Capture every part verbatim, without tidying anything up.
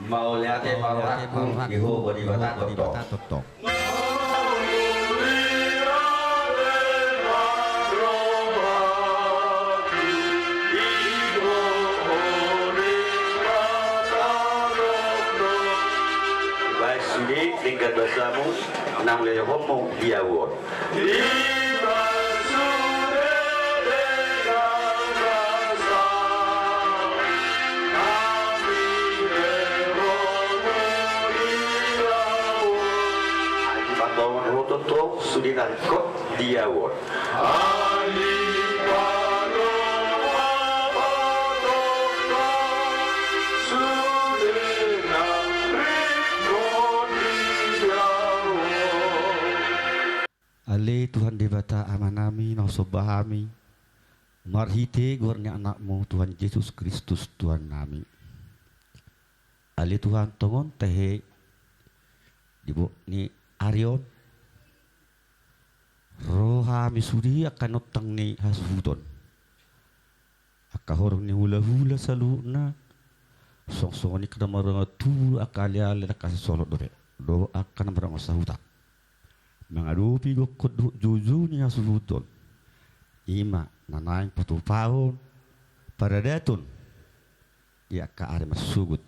Mauliate ma rohangku di Ho Debata tongtong. Baen sude denggan basamu, na hulehononmu di au on. Ima sude denggan basa, hami heromu di au on. Ai dipandohon ho tongtong sude na ringkot di au on. Ai dipandohon ho tongtong sude na ringkot di au on. Ale Tuhan Debata Amanami, na husomba hami marhite goar ni Anakmu Tuhan Jesus Kristus Tuhannami. Ale Tuhan, tongon tahe di bot ni ari on, ro hami sude angka nongtang ni hasuhuton. Angka horong ni hulahula saluhutna, songon songon i angka na mardongan tubu, angka aleale, angka sisolhot dope dohot angka na mardongan sahuta. Mangadopi gokhon dohot joujou ni hasuhuton, ima na naeng patupahon paradaton di angka ari marsogot.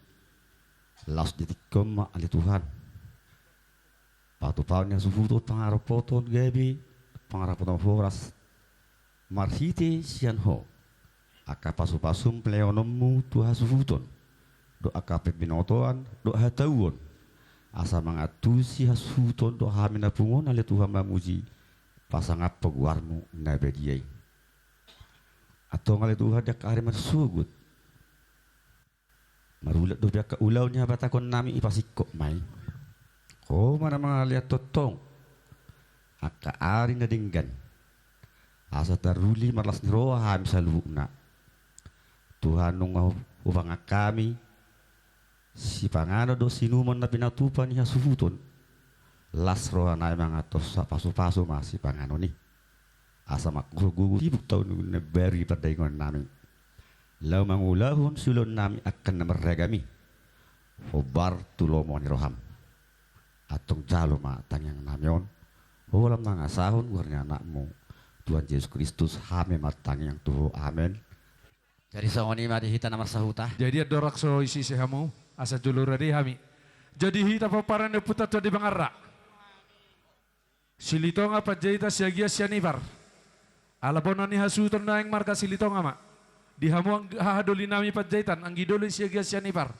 Laos di tingki on ma ale Tuhan, patupahon ni hasuhuton pangarapoton gabe pangarapoton horas marhite sian Ho angka pasupasum lehononmu tu hasuhuton dohot angka pambinotoan dohot hatauon, asa mangantusi hasuhuton dohot hami na pungu on ale Tuhan mamuji pasangaphon goarmu na badia i. Antong ale Tuhan, di angka ari marsogot, marulat dope angka ulaon ni habatahonnami, ipasingkop ma i. Ho ma na mangalean tongtong angka ari na denggan, asa taruli marlas ni roha hami saluhutna. Tuhan, nunga hupangan hami sipanganon dohot siinumon na pinatupa ni hasuhuton, las rohanami mangantusi pasupasu ma sipanganon i. Asa manggogo sibuk taon na baru di pardaingonnami, laho mangulahon siulaonnami angka na marragam i, hombar tu lomo ni roham. Antong jalo ma tangiangnami on, holan mangasahon goar ni Anakmu Tuhan Jesus Kristus, hami martangiang tu Ho. Amen. Jadi songon i ma di hita na marsahuta. Jadi andorang so isi-isi hamu, asa jolo rade hami. Jadi hita pomparan ni ompunta Tuan di Bangarra, Silitonga Panjaitan Siagian Sianipar. Ala bona ni hasuhuton naeng marga Silitonga ma. Di hamu ang-, haha dolinami Panjaitan, anggi doli Siagian Sianipar,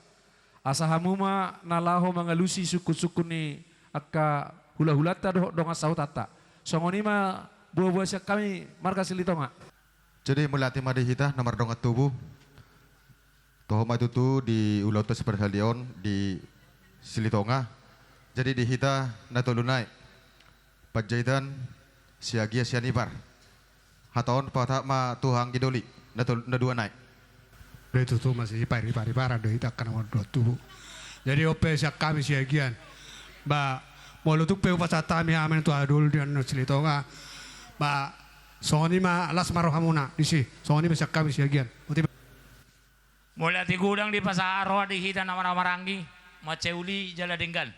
asa hamu ma na laho mangalusi sungkun-sungkun ni angka hulahulanta dohot dongan sahutanta. Songon i ma boa-boa sian hami marga Silitonga. Jadi mauliate ma di hita na mardongan tubu. Toho ma tutu di ulaonta siparhali on di Silitonga. Jadi di hita na tolu nai, Panjaitan Siagian Sianipar. Hata on pasahat ma tu anggi doli na tolu, na dua nai. Jadi tutu masipar-iparan do hita angka na mardongan tubu. Jadi on pe sian hami Siagian, ba molo tung pe hupasahat hami amen tu haha doli di Silitonga, ba songon i ma, las ma rohamuna disi. Songon i ma sian hami Siagian. Mauliate godang dipasahat roha di hita na marhahamaranggi, mansai uli jala denggan.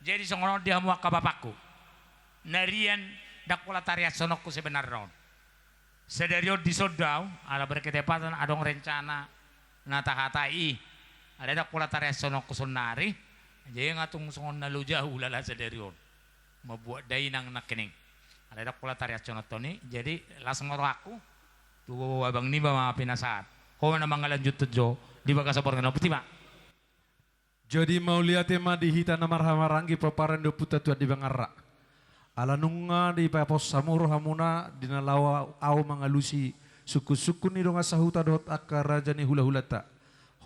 Jadi songon on di hamu angka bapakku, narian ndang pola tariashononku sebenarna on. Sadari on dison do au, ala berketepatan adong rencana na tahatai i. Alai ndang pola tariashononku saonari. Jadi nga tung songon na loja hulala sadari on, mambuat dainang nangkining. Alai ndang pola tariashononhon i. Jadi las ma rohangku tu abang niba ma pinasahat. Ho ma na mangalanjuthon jo di bagasan borngin on, botima. Jadi mauliate ma di hita na marhahamaranggi pomparan ni ompunta Tuan di Bangarra. Ala nunga dipapos hamu rohamuna di na laho au mangalusi sungkun-sungkun ni dongan sahuta dohot angka raja ni hulahulanta.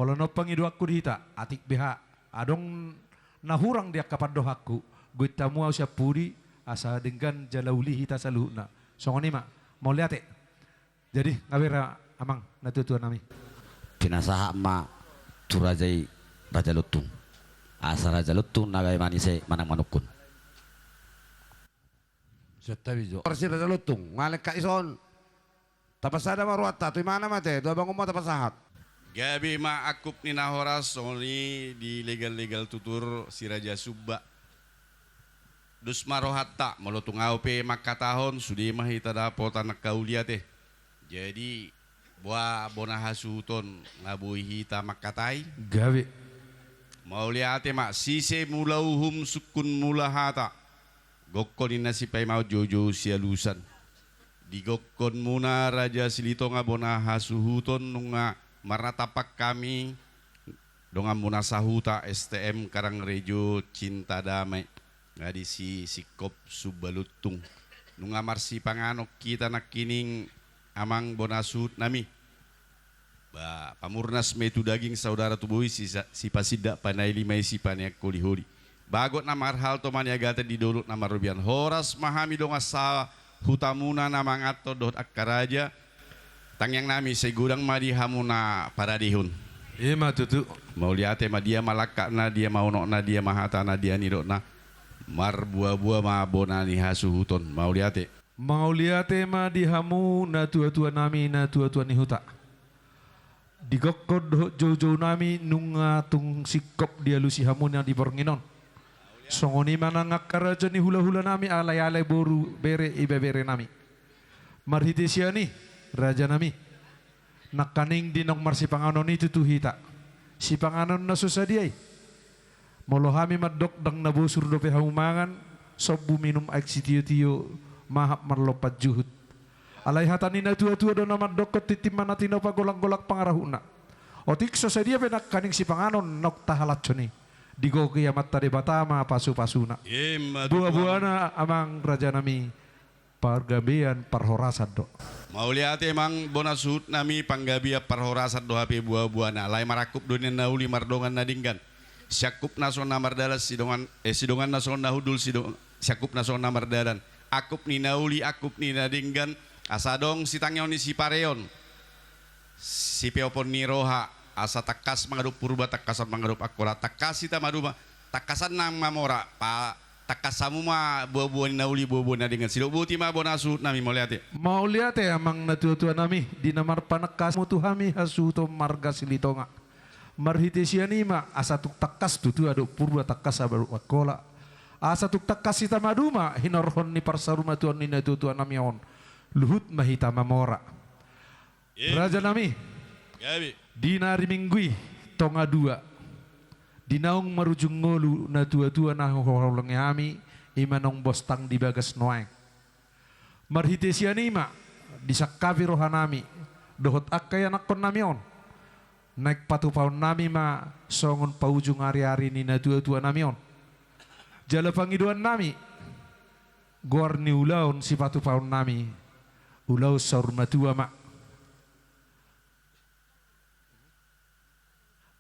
Holan on pangidoanku di hita, atik beha adong na hurang di angka pandohanku, goit hamu au sian pudi, asa denggan jala uli hita saluhutna. Songon i ma. Mauliate. Jadi nga bere amang natuatuanami. Pinasahat ma tu raja i Raja Lontung, asa Raja Lontung na gabe manise manang manungkun. Sian tabi jo. Porsi Raja Lontung, nga lengkap ison. Tapasada ma rohanta, tu imana ma te, tu abang on ma tapasahat. Gabe ma angkup ni na horas, songon i dilegal-legal tutur si Raja Sumba. Dos ma rohanta, molo tung ahu pe mangkatahon, sude ma hita dapotan angka uliate. Jadi, boa bona hasuhuton nga boi hita mangkatai? Gabe. Mauliate ma, sise mula uhum sungkun mula hata. Gokhon ninna sipaimaon, joujou sialusan. Di gokhonmuna Raja Silitonga bona hasuhuton nunga marnatampak hami donganmuna sahuta S T M Karangrejo Cinta Damai. Nga disi singkop Sumba Luntung. Nunga marsipanganon hita nangkining amang bona suhut nami. Ba, pamurnas ma i tu daging, saudara tu bohi, sisa-, sipasindak panaili ma i sipaneang holi-holi. Bagot na marhalto ma niagatan di dolok na marrobean. Horas ma hami dongan sahutamuna na manganhon dohot angka raja. Tangiang nami, sai godang ma di hamu na paradehon. I ma tutu. Mauliate ma, dia ma langkatna, dia ma unokna, dia ma hatana, dia nidokna. Marboa-boa ma bona ni hasuhuton. Mauliate. Mauliate ma di hamu natua-tua nami, natua-tua ni huta. Di gokhon dohot joujou nami nunga tung singkop dialusi hamu na di borngin on. Songon i ma nang angka raja ni hula-hula nami, alai-alai boru, bere, ibebere nami. Marhite sian i, raja nami, nangkaning di naung marsipanganon i tutu hita. Sipanganon na so sadia i. Molo hami mandok, ndang na bosur dope hamu mangan, sombu minum aek sitio-tio, mahap marlompan juhut. Alai hata ni natua-tua do na mandokkon, tintin ma na tinopa, golang-golang pangarahutna. Otik so sadia pe nangkaning sipanganon naung tahalashon i, digohi Amanta Debata ma pasu-pasuna. Ima tutu. Boa-boana amang raja nami, panggabean parhorasan do. Mauliate amang bona suhut nami, panggabean parhorasan do hape boa-boana. Alai marangkup do ninna na uli mardongan na denggan. Siangkup na songon na mardalan, sidongan, eh, sidongan na songon na hundul, sidong-, siangkup na songon na mardalan. Angkup ni na uli, angkup ni na denggan, asa adong sitangiangkon ni sipareon, sipeopon ni roha, asa tangkas mangadop Purba, tangkasan mangadop Angkola, tangkas hita maduma, tangkasan nang mamora, pa-, tangkas hamu ma boa-boa ni na uli, boa-boa ni na denggan. Sidok boti ma bona suhut nami, mauliate. Mauliate amang natua-tua nami, di na marpanangkas hamu tu hami hasuhuton marga Silitonga. Marhite sian i ma, asa tung tangkas tutu adop Purba, tangkas adop Angkola. Asa tung tangkas hita maduma hinorhon ni parsaurmatuaon ni natua-tua nami on. Luhut ma hita mamora. Raja nami, di na ari Minggu i, tonga dua, di naung marujung ngolu natua-tua na huhaholongi hami, i ma naung bostang di bagas nuaeng. Marhite sian i ma, disangkapi roha nami dohot angka ianakkon nami on. Naeng patupaon nami ma songon paujung ari-ari ni natua-tua nami on. Jala pangidoan nami, goar ni ulaon sipatupaon nami, ulaon saur matua ma.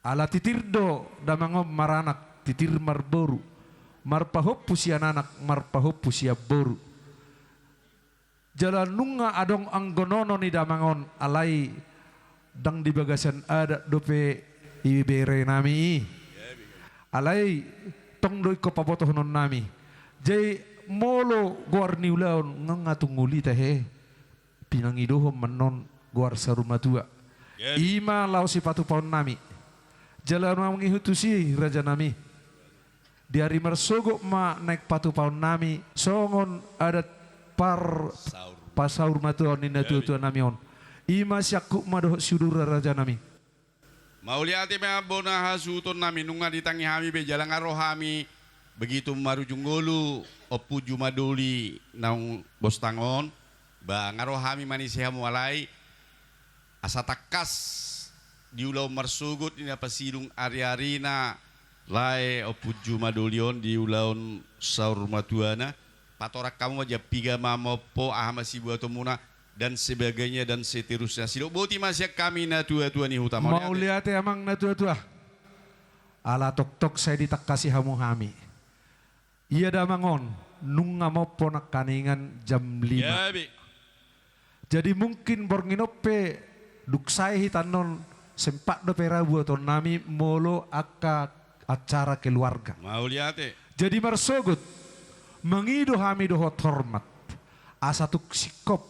Ala titir do damang on maranak, titir marboru, marpahompu sian anak, marpahompu sian boru. Jala nunga adong anggo nono ni damang on, alai ndang di bagasan adat dope ibebere nami i. Alai tong do ingkon pabotohonon nami. Jadi molo goar ni ulaon, nga tung uli tahe, pinangidohon ma annon goar saur matua. I ma laho sipatupaon nami. Jala mangihut tusi, raja nami, di ari marsogot ma naeng patupaon nami songon adat par-, pasaur matuaon ni natua-tua nami on. I ma siangkup ma dohot siudura, raja nami. Mauliate ma bona hasuhuton nami, nunga ditangi hami be jala nga ro hami begitu marujung ngolu Ompu Jumadoli naung bostang on. Ba nga ro hami manise hamu, alai asa tangkas di ulaon marsogot ni na pasidung ari-arina lae Ompu Jumadoli on di ulaon saur matuana. Patorang hamu ma jam piga ma mompo, aha ma sibuatonmuna, dan sebagainya dan seterusnya. Sidok boti ma sian hami natua-tua ni huta. Mauliate. Mauliate amang natua-tua. Ala tongtong sai ditangkasi hamu hami. Ia damang on nunga mompo nangkaningan jam lima. Jadi mungkin borngin on pe dung sae hita annon, sempat dope ra buaton nami molo angka acara keluarga. Mauliate. Jadi marsogot, mangido hami dohot hormat, asa tung singkop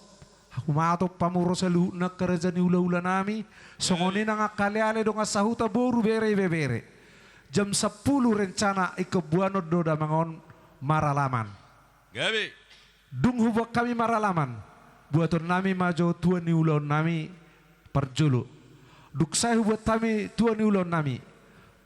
Humaton pamuro saluhutna angka raja ni hulahula nami, songon i nang angka aleale dongan sahuta boru bere ibebere. Jam sampulu rencana ingkon boanon do damang on maralaman. Gabe. Dung huboan hami maralaman, buaton nami ma jo tua ni ulaon nami parjolo. Dung sae huboan hami tua ni ulaon nami,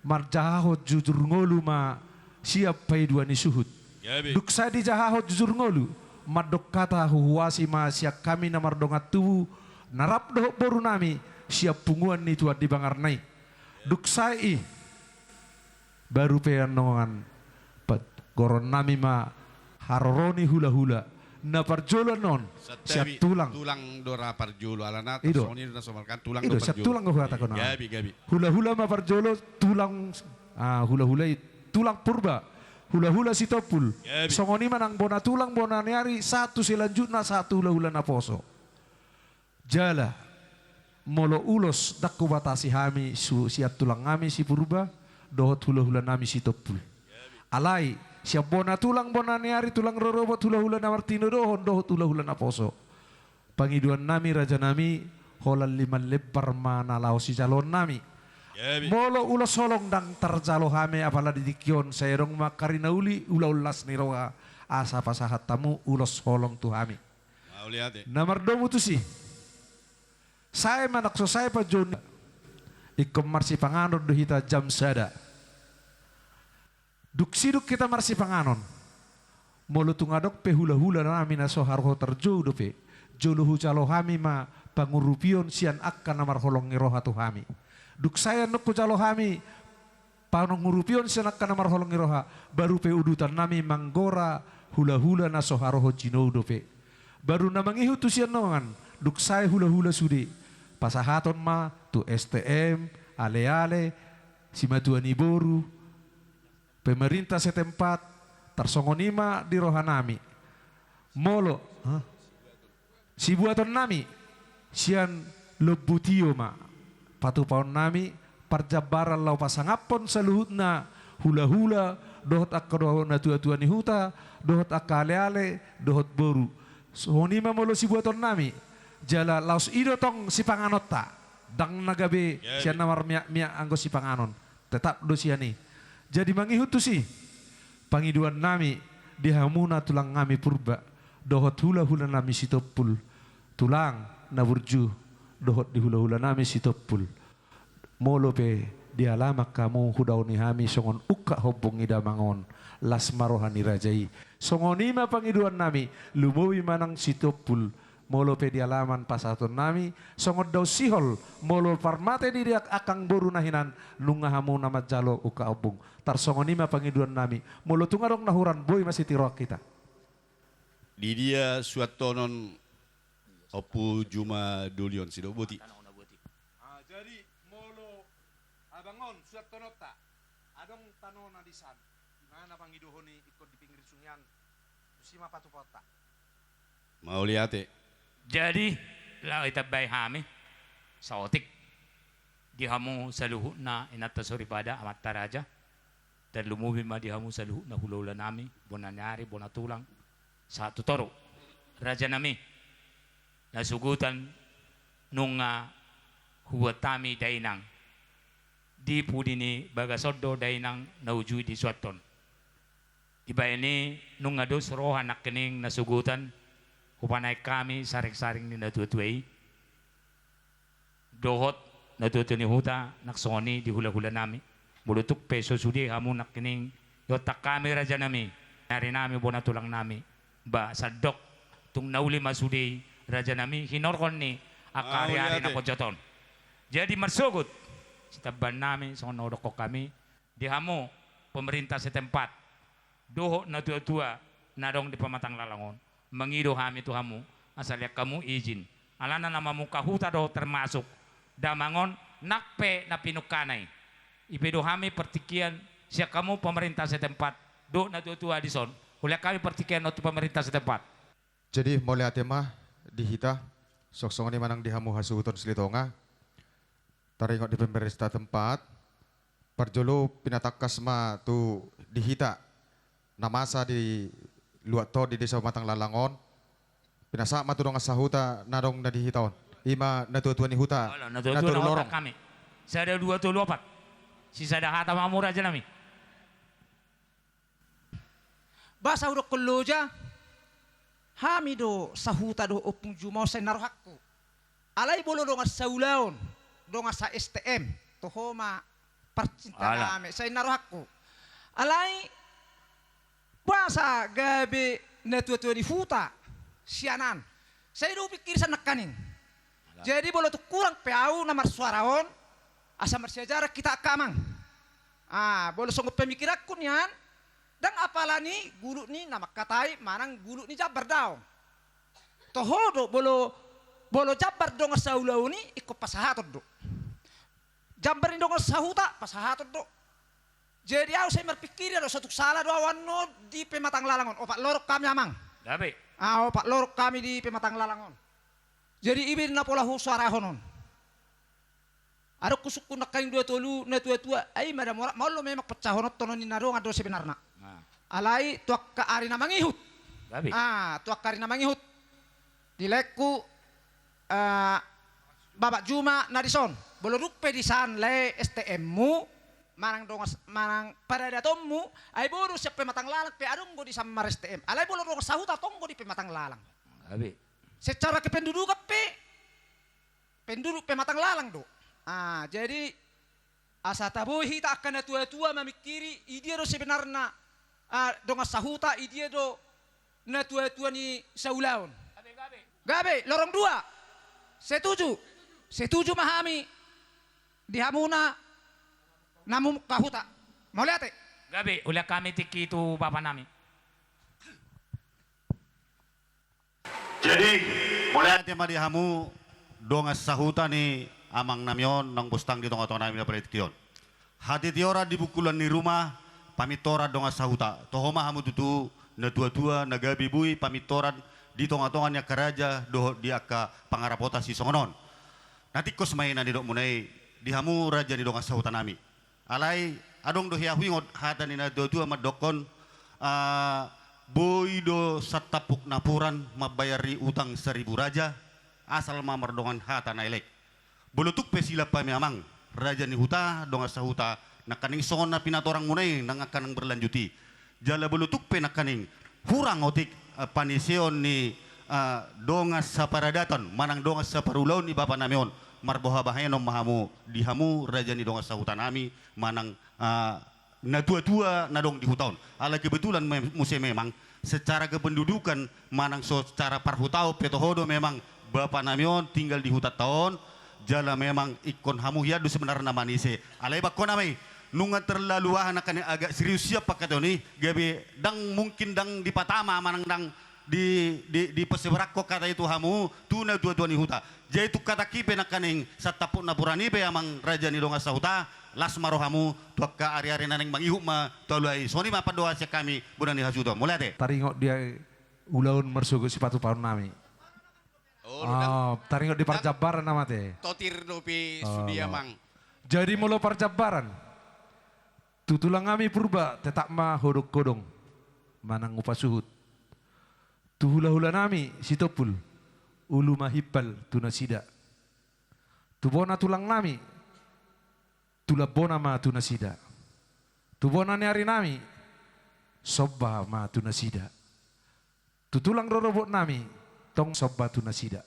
manjahahon jujur ngolu ma sian paidua ni suhut. Gabe. Dung sae dijahahon jujur ngolu, mandok hata huhuasi ma sian hami na mardongan tubu, na rap dohot boru nami, sian punguan ni tuan di bangarna i. Dung sae i, baru pe annon, pa-, goron nami ma haroro ni hulahula. Na parjolo annon, Santabi, sian tulang. Tulang do ra parjolo, alana, i do, tarsongon i do na somalkan tulang. I do, do sian parjolo. Tulang do huhatahon. Gabe, gabe. Hulahula ma parjolo, tulang, ah, hulahula i, tulang Purba. Hulahula Sitompul. Gabe. Songon i ma nang bona tulang, bona ni ari, sahat tu selanjutna, sahat tu hulahula naposo. Jala, molo ulos ndang hubatasi hami su-, sian tulang nami si Purba, dohot hulahula nami Sitompul. Alai, sian bona tulang, bona ni ari, tulang rorobot, hulahula na martinodohon, dohot hulahula naposo. Pangidoan nami, raja nami, holan lima lembar ma na laho sijaloon nami. Gabe. Molo ulos holong ndang tarjalo hami, apala di tingki on, sai adong ma angka ari na uli, ulaon las ni roha, asa pasahat hamu ulos holong tu hami. Mauliate. Na mardomu tusi. Sae manang so sae panjouon, ingkon marsipanganon do hita jam sada. Dung sidung hita marsipanganon, molo tung adong pe hulahula nami na so haroho tarjou dope, jolo hujalo hami ma pangurupion sian angka na marholong ni roha tu hami. Dung sae annon hujalo hami pangurupion sian angka na marholong ni roha, baru pe udutan nami manggora hulahula na so haroho jinou dope. Baru na mangihut tusi annon, dung sae hulahula sude, pasahaton ma tu S T M, aleale, simatua ni boru, pemerintah setempat, tarsongon i ma di roha nami. Molo, hah? Sibuaton nami, sian lombu tio ma, patupaon nami, parjambaran laho pasangaphon saluhutna, hulahula, dohot angka dohot na tuatua ni huta, dohot angka aleale, dohot boru. Songon i ma molo sibuaton nami, jala laos i do tong sipanganonta, ndang na gabe, gabe, sian na marmiakmiak anggo sipanganon. Tetap do sian i. Jadi mangihut tusi, pangidoan nami di hamuna tulang nami Purba, dohot hulahula nami Sitompul, tulang na burju, dohot di hulahula nami Sitompul. Molo pe dialaman hamu hudaoni hami songon ungkap hombung i damang on, las ma roha ni raja i. Songon i ma pangidoan nami, lumobi ma nang Sitompul, molo pe dialaman pasahaton nami, songon daun sihol, molo parmate ni dia angkang boru na hinan, nunga hamu na manjalo ungkap hombung. Tarsongon i ma pangidoan nami, molo tung adong na hurang boi ma sitiroan hita. Di dia suantonon Ompu Juma Dolion sidok boti. Ah, jadi molo abang on suantononta, adong tanona di san, di mana pangidohon i ingkon di pinggir sungian, tusi ma patupaonta. Mauliate. Jadi, laho itambai hami saotik di hamu saluhutna inanta soripada, amanta raja, tarlumobi ma di hamu saluhutna hulahula nami, bona ni ari, bona tulang, sahat tu toru, raja nami, na sogot on nunga hubuat hami dainang di pudi ni bagas on do dainang na uju i disuanton. Dibaen i nunga dos roha nangkining na sogot on hupanaek hami saringsaring ni na tuatua i, dohot na tuatua ni huta, nang songon i di hulahula nami. Molo tung pe so sude hamu nangkining, iontak hami raja nami, ni ari nami, bona tulang nami, ba sandok tung na uli ma sude i raja nami, hinorhon ni angka ariari na ponjot on. Jadi marsogot sitambahan nami songon na hudokhon hami, di hamu pemerintah setempat, dohot na tuatua na adong di pamatang lalang on, mangido hami tu hamu, asa lean hamu izin, alana na mamungka huta do termasuk damang on, nang pe na pinungkana i. I pe do hami partingkian sian hamu pemerintah setempat, dohot na tuatua dison, hulean hami partingkian on tu pemerintah setempat. Jadi mauliate ma di hita, songon i ma nang di hamu hasuhuton Silitonga. Taringot di pemerintah setempat, parjolo pinatangkas ma tu di hita na masa di luat tondi di desa pamatang lalang on, Pinasahat ma tu dongan sahuta na adong na di hita on. I ma natuatua ni huta. Olo, natuatua na tolu na lorong. Hami. Sada, dua, tolu, opat. Sisada hata ma hamu raja nami. Ba sahudokkon loja, hami do sahuta dohot ompung juma on sai na rohangku. Alai molo dongan saulaon, dongan sa-S T M, toho ma parcinta nami, sai na rohangku. Alai boasa gabe natuatua ni huta sian an? Sai do hupingkiri sian nangkaning. Jadi molo tung hurang pe ahu na marsuara on, asa marsiajaran hita angka amang. Ah, molo songon pemikiranku nian, ndang apala ni guluk ni na mangkatai manang guluk ni jambar, daong. Toho do, molo, molo jambar dongan saulaon i, ingkon pasahaton do. Jambar ni dongan sahuta, pasahaton do. Jadi ahu sai marpingkiri do, so tung sala do ahu annon di pematang lalang on. Opat lorong hami amang. Gabe. Ah, opat lorong hami di pematang lalang on. Jadi i be na pola husuarahon on. Adong husungkun nangkaning dua tolu natuatua, ai ma da mora, maol do memang pansahononton on ninna dongan do sebenarna. Alai tu angka ari na mangihut. Gabe. Ah, tu angka ari na mangihut. Di laengku, eh, Bapak Juma na dison. Molo dung pe disan lae S T M-mu, manang dongan s-, manang paradatonmu, ai boru sian pematang lalang pe adong do disan mar-S T M. Alai molo dongan sahuta tong do di pematang lalang. Gabe. Secara kependudukan pe, penduduk pematang lalang do. Ah, jadi asa tabo hita angka natuatua mamingkiri, i dia do sebenarna, ah, dongan sahuta, i dia do natuatua ni saulaon. Gabe, lorong dua. Setuju. Setuju ma hami di hamuna na mumungka huta. Mauliate. Gabe, ulaon hami tingki tu bapa nami. Jadi, mauliate ma di hamu dongan sahuta ni amang nami on, naung bostang di tongatonga nami na paletki on. Hatitior di bungkulan ni ruma, pamintoran dongan sahuta. Toho ma hamu tutu, natuatua, na gabe boi, pamintoran di tongatonga ni angka raja, dohot di angka pangarapota sisongon on. Na tingkos ma i na nidokmuna i, di hamu raja ni dongan sahuta nami. Alai, adong do hea huingot hata ni natuatua mandokkon, ah, boi do santampuk napuran mambayari utang saribu raja, asal ma mardongan hata na elek. Molo tung pe silap hami amang, raja ni huta, dongan sahuta, nangkaning songon na pinatorangmuna i nang angka nang berlanjut i. Jala molo tung pe nangkaning hurang otik, eh, paniseon ni, eh, dongan saparadaton, manang dongan saparulaon ni bapa nami on, marboha bahenon ma hamu, di hamu raja ni dongan sahuta nami, manang, eh, natuatua na adong di huta on. Ala kebetulan me-, muse memang secara kependudukan manang so-, secara parhutaon pe toho do memang bapa nami on tinggal di hutanta on, jala memang ingkon hamu hian do sebenarna manise. Alai bangkona ma i, nunga terlalu aha nangkaning agak serius sian pangkataion i, gabe ndang mungkin ndang dipatama manang ndang di, di, dipaseberangkon hata i tu hamu, tu natuatua ni huta. Jadi tung hatangki pe nangkaning santampuk napuran i pe amang raja ni dongan sahuta, las ma rohamu, tu angka ariari na naeng mangihut ma tu alua i. Songon i ma pandohan sian hami, bona ni hasuhuton. Mauliate. Taringot di ulaon marsogot sipatupaon nami. Oh, taringot di parjambaran nama te. Totir dope sude amang. Jadi molo parjambaran, tu tulang nami Purba tetap ma hodongkodong manang upasuhut. Tu hulahula nami Sitompul, ulu ma himpal tu nasida. Tu bona tulang nami, tulang bona ma tu nasida. Tu bona ni ari nami, somba ma tu nasida. Tu tulang rorobot nami, tong somba tu nasida.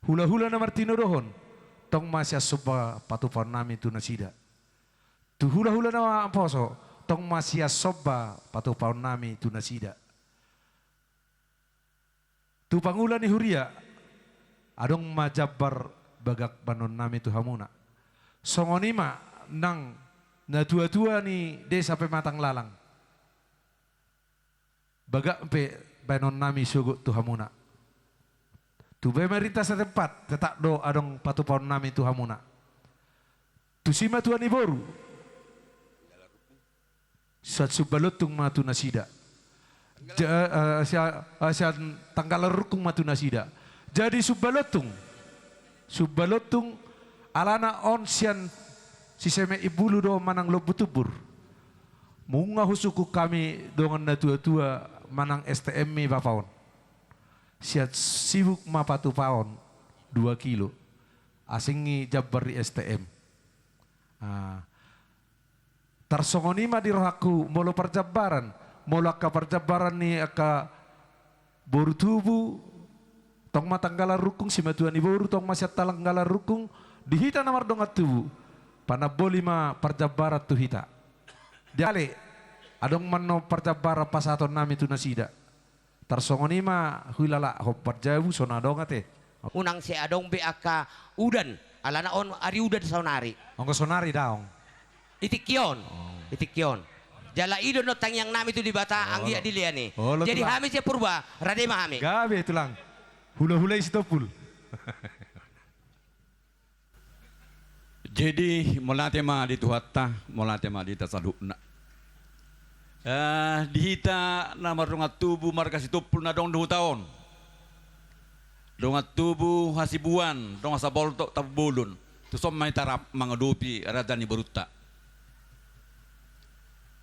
Hulahula na martinodohon, tong ma sian somba patupaon nami tu nasida. Tu hulahula na mamposo, tong ma sian somba patupaon nami tu nasida. Tu pangula ni huria, adong ma jambar bagak baenon nami tu hamuna. Songon i ma nang natuatua ni desa Pematang Lalang. Bagak pe baenon nami sogot tu hamuna. Tu pemerintah setempat, tetap do adong patupaon nami tu hamuna. Tusi ma tua ni boru. Sian Sumbalontung ma tu nasida. Ja-, eh, sia-, eh, sian Tanggalan Rungkung ma tu nasida. Jadi Sumbalontung. Sumbalontung alana on sian Sisemek Imbulu do manang Lombu Tumbur. Nunga husungkun hami dongan natuatua manang S T M i bapa on. Sian Sibuk ma Patupaon dua kilo. Asing i jambar di S T M. Ah. Tarsongon i ma di rohangku, molo parjambaran, molo angka parjambaran ni angka boru tubu, tong ma Tanggalan Rungkung, simatua ni boru, tong ma sian Tanggalan Rungkung, di hita na mardongan tubu, panamboli ma parjambaran tu hita. Diale, adong ma annon parjambaran pasahaton nami tu nasida. Tarsongon i ma huilala, hombar jabu so na adong ate. Unang sai adong be angka udan, alana on ari udan saonari. Anggo saonari daong. Di tingki on. Oh. Di tingki on. Jala i do annon tangiang nami tu Debata, olo, anggiat dilean i. Olo, jadi tulang. Hami sian Purba, rade ma hami. Gabe tulang. Hula-hula i Sitompul. Jadi, mauliate ma di Tuhanta, mauliate ma di hita saluhutna. Eh, di hita na mardongan tubu marga Sitompul na adong di huta on. Dongan tubu Hasibuan, dongan saboltok Tambolon. Tuson ma hita rap mangadopi raja ni borunta.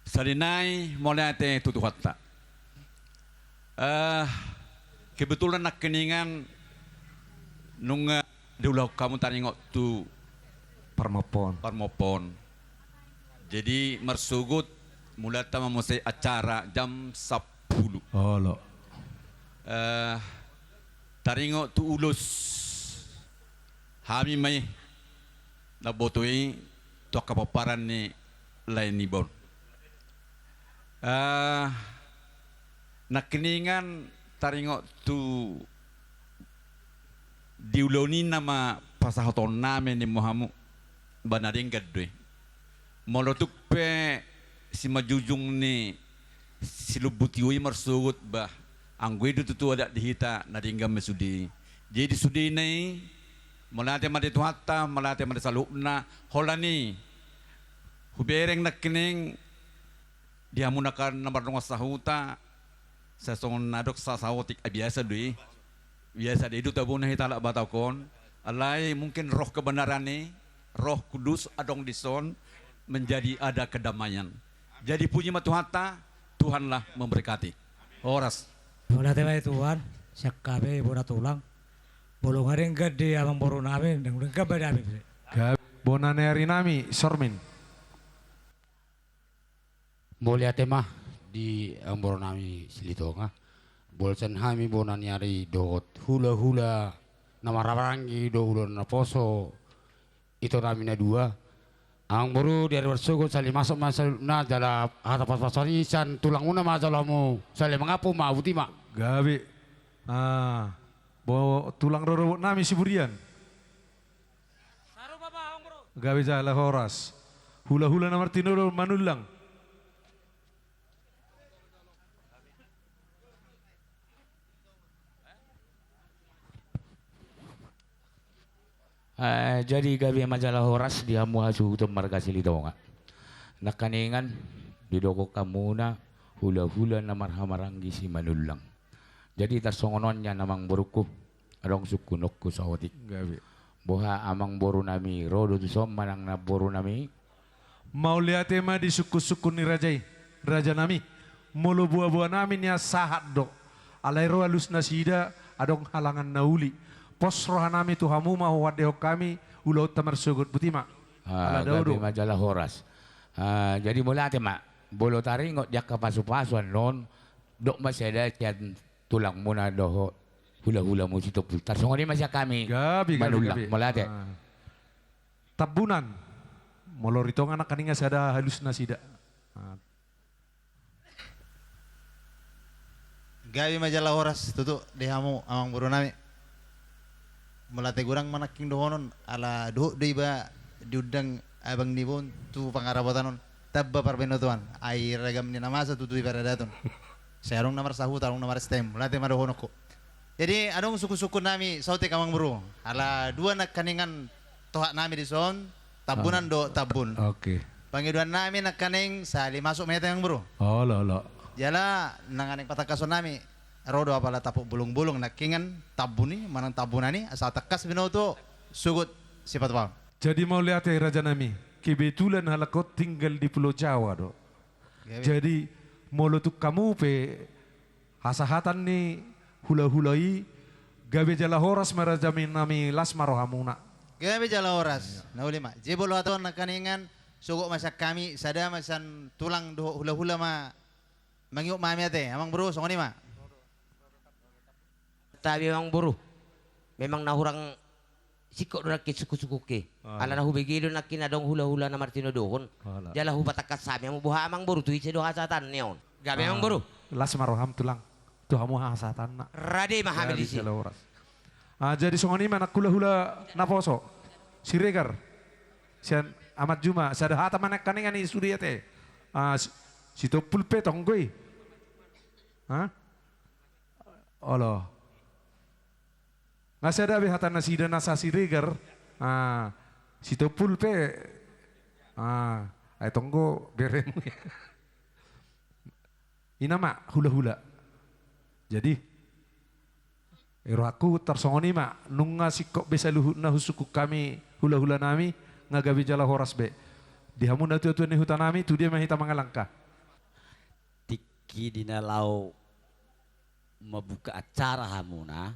Sahali nai mauliate tu Tuhanta. Eh, kebetulan nangkiningan nunga diulahon hamu taringot tu parmompoon. Parmompoon. Jadi marsogot, mulanta ma muse acara jam sampulu. Olo. Eh, taringot tu ulos hami ma i na boto i tu angka pomparan ni lae niba on. Eh, nangkiningan taringot tu di ulaon i nama pasahaton nami nimmu hamu, ba na denggan do i. Molo tung pe simanjujung ni si Lumbu Tio i marsogot, bah, anggo i do tutu adat di hita, na denggan ma sude i. Jadi sudena i, mauliate ma di Tuhanta, mauliate ma di saluhutna, holan i hubereng nangkining di hamu na kan na mardongan sahuta, sai songon na adong sa-, saotik, ah, biasa do i. Biasa do i, do tabo na hita halak Batak on. Alai mungkin roh kebenaran i, Roh Kudus adong dison, menjadi ada kedamaian. Jadi puji ma Tuhanta, Tuhanlah memberkati. Horas. Mauliate ma di Tuhan, sian hami bona tulang. Molo nga denggan di amangboru nami, ndang denggan be di hami. Gabe, bona ni ari nami, Sormin. Mauliate ma di amangboru nami Silitonga. Molo sian hami bona ni ari dohot hula-hula na marhahamaranggi do ulaon naposo ito nami na dua. Amangboru, di ari marsogot sahali masuk ma saluhutna, jala hata pasu-pasuan i sian tulangmuna ma jalo hamu, sahali mangampu ma, boti ma. Gabe. Ah, bo-, tulang rorobot nami Siburian. Gabe jala horas. Hula-hula na martinodohon Manullang. Eh, jadi gabe ma jala horas di hamu hasuhuton marga Silitonga. Nangkiningan didok hamuna hula-hula na marhahamaranggi si Manullang. Jadi tarsongon on nian amangborungku, adong sungkunonku saotik. Gabe. Boha amangboru nami, ro do tuson manang namboru nami? Mauliate ma di sungkun-sungkun ni raja i, raja nami. Molo boa-boa nami nian sahat do. Alai ro alus nasida adong halangan na uli. Pos roha nami tu hamu ma huandehon hami ulaonta marsogot, boti ma. Ah, ala dao do. Gabe ma jala horas. Ah, jadi mauliate ma. Molo taringot di angka pasu-pasu annon, dok ma sada sian tulangmuna dohot hula-hulamu Sitompul. Tarsongon i ma sian hami. Gabe, gabe, Manullang. Gabe. Mauliate. Ah. Tambunan. Molo di tonga nangkiningan sada alus nasida. Ah. Gabe ma jala horas tutu di hamu amangboru nami. Molo ate godang ma nangkin dohonon, ala dohot do iba diundang abang niba on tu pangarapotan on. Tamba parbinotoan, ai ragam ni na masa tutu i paradaton. Sai adong na marsahuta, adong na mar-S T M. Molo ate ma dohononku. Jadi adong sungkun-sungkun nami saotik amangboru. Ala dua nangkiningan tohap nami dison, Tambunan dohot Tambun. Oke. Pangidoan nami nangkining sahali masuk ma hita, amangboru. Olo, olo. Jala nangkining patangkason nami, ro do apala tapuk bolong-bolong nangkiningan Tambun i manang Tambunan i, asa tangkas binoto sogot sipatupaon. Jadi mauliate raja nami, kebetulan halak on tinggal di Pulau Jawa do. Gabe. Jadi molo tung hamu pe hasahatan ni hula-hula i. Gabe jala horas ma rajanami, las ma rohamuna. Gabe jala horas. Na uli ma. Jebolo hatahon nangkaningan, sogot ma sian hami, sada ma sian tulang dohot hula-hula ma. Mangihuthon ma hami ate, amang boru, songon i ma. Tabi amang boru. Memang na hurang singkop do nangkin sungkun-sungkunki. Alana hubege do nangkin adong hula-hula na martinodohon. Jala hupatangkas hami hamu boha amang boru tu ise do hasahatanna on. Gabe amang boru. Las ma roham tulang. Tu hamu hasahatanna. Rade ma hami disi. Jadi songon i ma nang hula-hula naposo. Siregar. Sian Amat Juma. Sada hata ma nangkaningan i sude ate. Sitompul pe tonggo i. Olo. Nga sada be hata nasida na sa Siregar. Sitompul pe. Ai tonggo beremu. Ina ma hula-hula. Jadi rohangku tarsongon i ma, nunga singkop be saluhutna husungkun hami hula-hula nami, nga gabe jala horas be. Di hamu na tua-tua ni huta nami, tu dia ma hita mangalangka. Tingki di na laho mambuka acara hamuna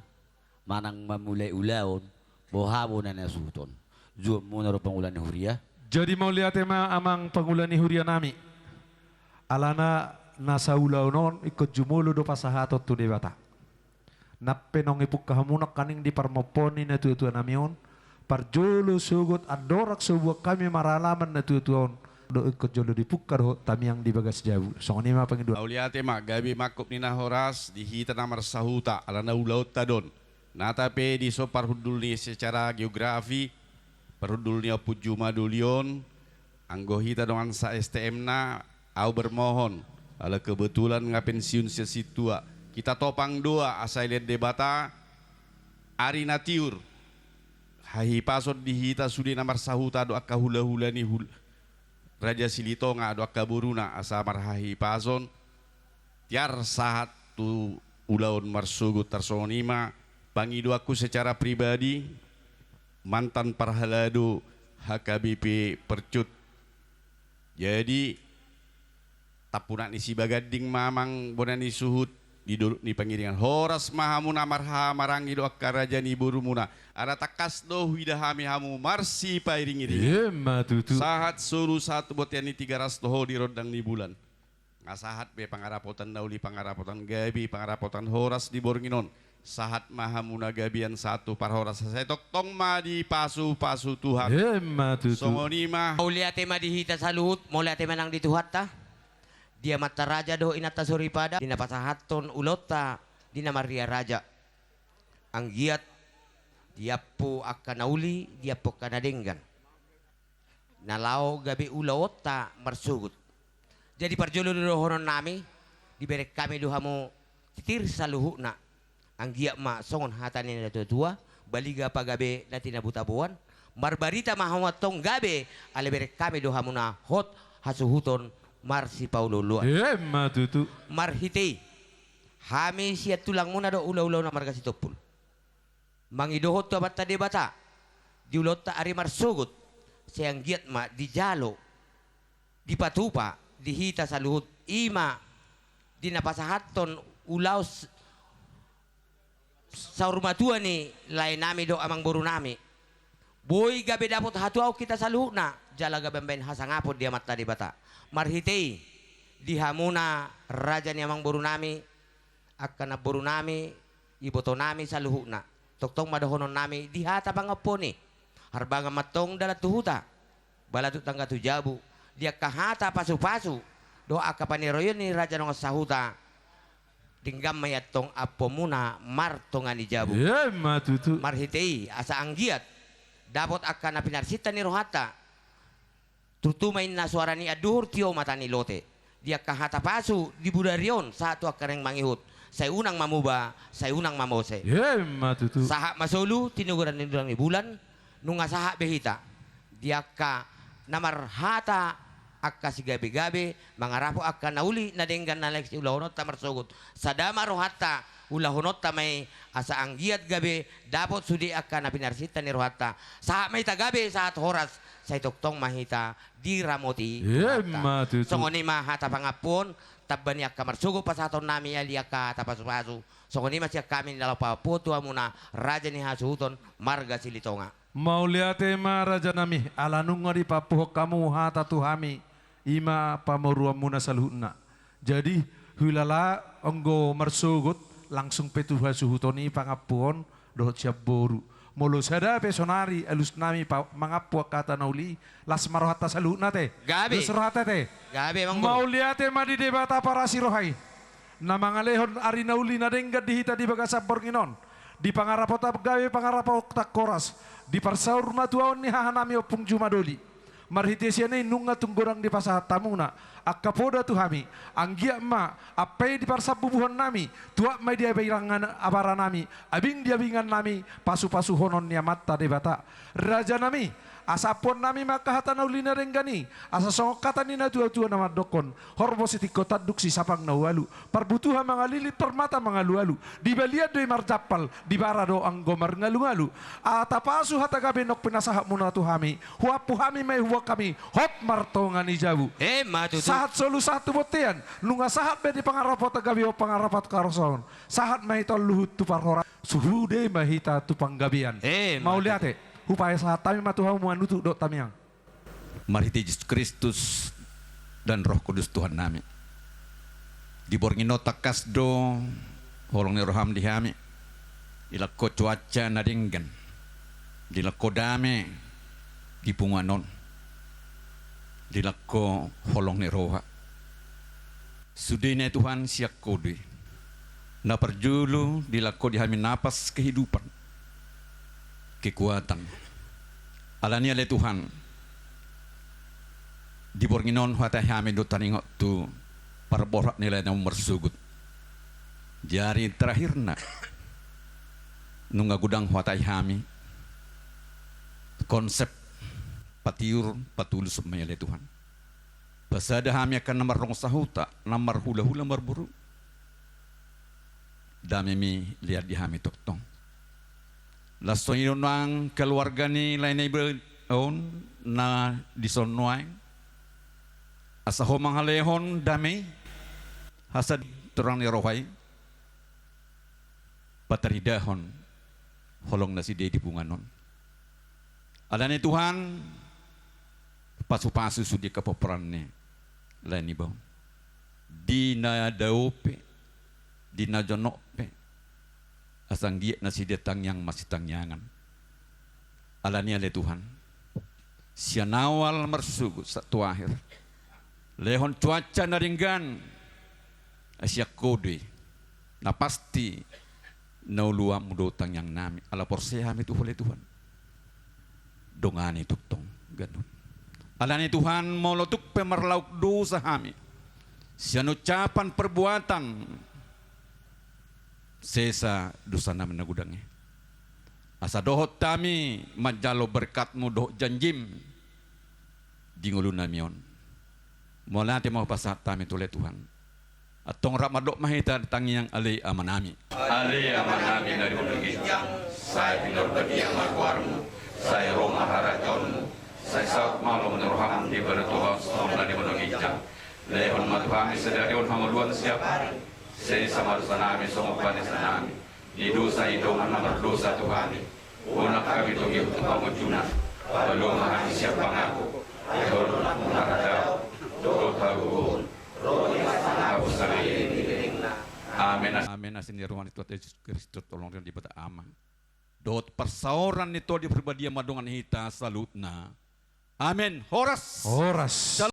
manang mamulai ulaon, boha bona na suhuton? Juonmuna do pangula ni huria. Jadi mauliate ma amang pangula ni huria nami. Alana na saulaon on ingkon jumolo do pasahaton tu Debata. Nang pe naung dipungka hamu nangkaning di parmompoon ni na tua-tua nami on, parjolo sogot andorang so buan hami maralaman na tua-tua on, do ingkon jolo dipungka dohot tamiang di bagas jabu. Songon i ma pangidoan. Mauliate ma, gabe mangkup ni na horas di hita na marsahuta, alana ulaonta do on. Nata pe dison parhundul ni secara geografi, parhundul ni Ompu Juma doli on, anggo hita dongan sa-STM-na, au bermohon, ala kebetulan nga pensiun sian sintua. Hita topang doa asa dilean Debata ari na tiur, hahipason di hita sude na marsahuta dohot angka hula-hula ni hul-, Raja Silitonga dohot angka boruna asa marhahipason, tiar sahat tu ulaon marsogot. Tarsongon i ma pangidoanku secara pribadi, mantan parhalado HKBP Percut. Jadi, tampunak ni Sibaganding ma amang bona ni suhut, di dolok ni Pangiringan. Horas ma hamu na marhaha maranggi dohot angka raja ni borumuna. Ala tangkas do huida hami hamu marsipairing-iringan. Ima tutu. Sahat solu sahat tu bontean ni Tigaras do ho di rondang ni bulan. Nga sahat be pangarapotan na uli, pangarapotan gabe, pangarapotan horas di borngin on. Sahat ma hamu na gabean sahat tu parhorasan, sai tongtong ma dipasu-pasu Tuhan. Ima tutu. Songon i ma. Mauliate ma di hita saluhut, mauliate ma nang di Tuhanta, di amanta raja dohot inanta soripada, di na pasahathon ulaonta di na marria raja. Anggiat diampu angka na uli, diampu angka na denggan, na laho gabe ulaonta marsogot. Jadi parjolo do dohonon nami, dibereng hami do hamu titir saluhutna. Anggiat ma songon hata ni na tua-tua, baliga pagabe na tinabu taboan, marbarita ma hamu antong gabe, ala bereng hami do hamuna hot hasuhuton marsipaolo-oloan. Ima tutu. Marhite i, hami sian tulangmuna do hula-hula na marga Sitompul, mangidohon tu Amanta Debata, di ulaonta ari marsogot, sai anggiat ma dijalo, dipatupa di hita saluhut, ima di na pasahathon ulaon s-, saur matua ni lae nami dohot amang boru nami. Boi gabe dapot hatuaon hita saluhutna, jala gabe mambahen hasangapon di Amanta Debata. Marhite i, di hamuna raja ni amang boru nami, angka namboru nami, iboto nami saluhutna. Tongtong ma dohonon nami di hata pangampuon i. Harbangan ma antong dalan tu huta, balatuk tangga tu jabu, di angka hata pasu-pasu dohot angka paniroion ni raja dongan sahuta, denggan ma i antong ampuonmuna martonga ni jabu. Ima tutu. Marhite i, asa anggiat dapot angka na pinarsinta ni rohanta. Tutu ma inna soara ni anduhur, tio mata ni lote. Di angka hata pasu di bodari on sahat tu angka naeng mangihut, sai unang mamuba, sai unang mamose. Ima tutu. Sahat ma solu tinogaran ni rondang ni bulan, nunga sahat be hita. Di angka na marhata angka sigabe-gabe, mangarapot angka na uli, na denggan, na lae siulahononta marsogot. Sada ma rohanta, ulahononta ma i, asa anggiat gabe dapot sude angka na pinarsinta ni rohanta. Sahat ma hita gabe, sahat horas, sai tongtong ma hita diramoti Tuhanta. Ima tutu. Songon i ma hata pangampuon, tamba ni angka marsogot pasahatonnami, ale angka hata pasupasu. Songon i ma sian hami na laho paboa tu hamuna, raja ni hasuhuton, marga Silitonga. Mauliate ma rajanami, ala nunga dipampuhon hamu hata tu hami, i ma pamoruonmuna saluhutna. Jadi, huilala anggo marsogot, langsung pe tu hasuhuton i pangampuon dohot sian boru. Molo sada pe sonari alusnami pa-, mangampu angka hata na uli, las ma rohanta saluhutna te. Gabe. Las rohanta te. Gabe, Amangboru. Mauliate ma di Debata parasi roha i, na mangalehon ari na uli na denggan di hita di bagasan borngin on, di pangarapota gabe, pangarapota horas, di parsaurmatuaon ni hahanami Ompung Jumadoli. Marhite sian i nunga tung godang dipasahat hamuna angka poda tu hami, anggiat ma ampe i di parsambubuhonnami, tuat ma i di abarangan-, abaranami, abing di abingannami, pasupasuhonon ni Amanta Debata. Rajanami, asa ampuonnami ma angka hata na uli na denggan i, asa songon hata ni natuatua na mandokkon: Horbo sitingko tanduk sisapang na ualu, parbutuha mangalilit, parmata mangalualu, di balian do i marjampal, di bara do anggo marngalungalu. Hata pasu hata gabe nang pinasahatmuna tu hami, huampu hami ma i, huboan hami hot martonga ni jabu. Emma tutu. Sahat solu sahat tu bontean, nunga sahat be di pangarapota gabe, pangarapota horas on, sahat ma hita on luhut tu parhorasan, sude ma hita tu panggabean. Emma tutu. Mauliate, hupasahat hami ma tu hamu manutup dohot tamiang. Marhite Jesus Kristus dan Roh Kudus Tuhannami. Di borngin on tangkas do holong ni roham di hami. Dilehon Ho cuaca na denggan. Dilehon Ho dame di punguan on. Dilehon Ho holong ni roha. Sudena i Tuhan sian Ho do i. Na parjolo dilehon Ho di hami napas kehidupan, kekuatan. Alani i ale Tuhan, di borngin on huhatai hami do taringot tu parborat ni lae na marsogot. Di ari terakhirna, nunga godang huhatai hami konsep patiur patulus ma i ale Tuhan. Pasada hami angka na marrongo sahuta, na marhulahula marboru. Damemi lean di hami tongtong. Laos songon i do nang keluarga ni lae na iba on na dison nuaeng. Asa Ho mangalehon dame i, hasad torang ni roha i, pataridahon holong nasida i di punguan on. Alani i Tuhan, pasupasu sude angka pomparan ni lae niba on. Di na dao pe, di na jonok pe, asa anggiat nasida tangiang masitangiangan. Alani i ale Tuhan, sian awal marsogot sahat tu akhir, lehon cuaca na denggan, ai sian Ho do i. Na pasti na uluanmu do tangiangnami, ala porsea hami tu Ho ale Tuhan. Dongani tongtong ganup. Alani i Tuhan, molo tung pe marlaok dosa hami sian ucapan, perbuatan, sesa dosanami na godang i. Asa dohot hami manjalo berkatmu dohot janjim di ngolunami on. Mauliate ma hupasahat hami tu Ho ale Tuhan. Antong rap mandok ma hita tangiang: Ale Amanami. Ale Amanami na di banua ginjang, sai pinarbadia ma goarmu, sai ro ma harajaonmu, sai saut ma lomo ni roham di banua tonga on songon na di banua ginjang. Lehon ma tu hami sadari on hangoluan siapari, sesa ma dosanami songon panesanami di dosa ni dongan na mardosa tu hami. Unang hami togihon tu pangunjunan, palua ma hami sian pangago, ai Ho do nampuna harajaon dohot hagogoon, ro i ma pangabus saleleng ni lelengna. Amen. Amen. Asi ni roha ni Tuhanta Jesus Kristus, holong ni Debata Ama, dohot parsaoran ni Tondi Parbadia mandongani hita saluhutna. Amen. Horas. Horas.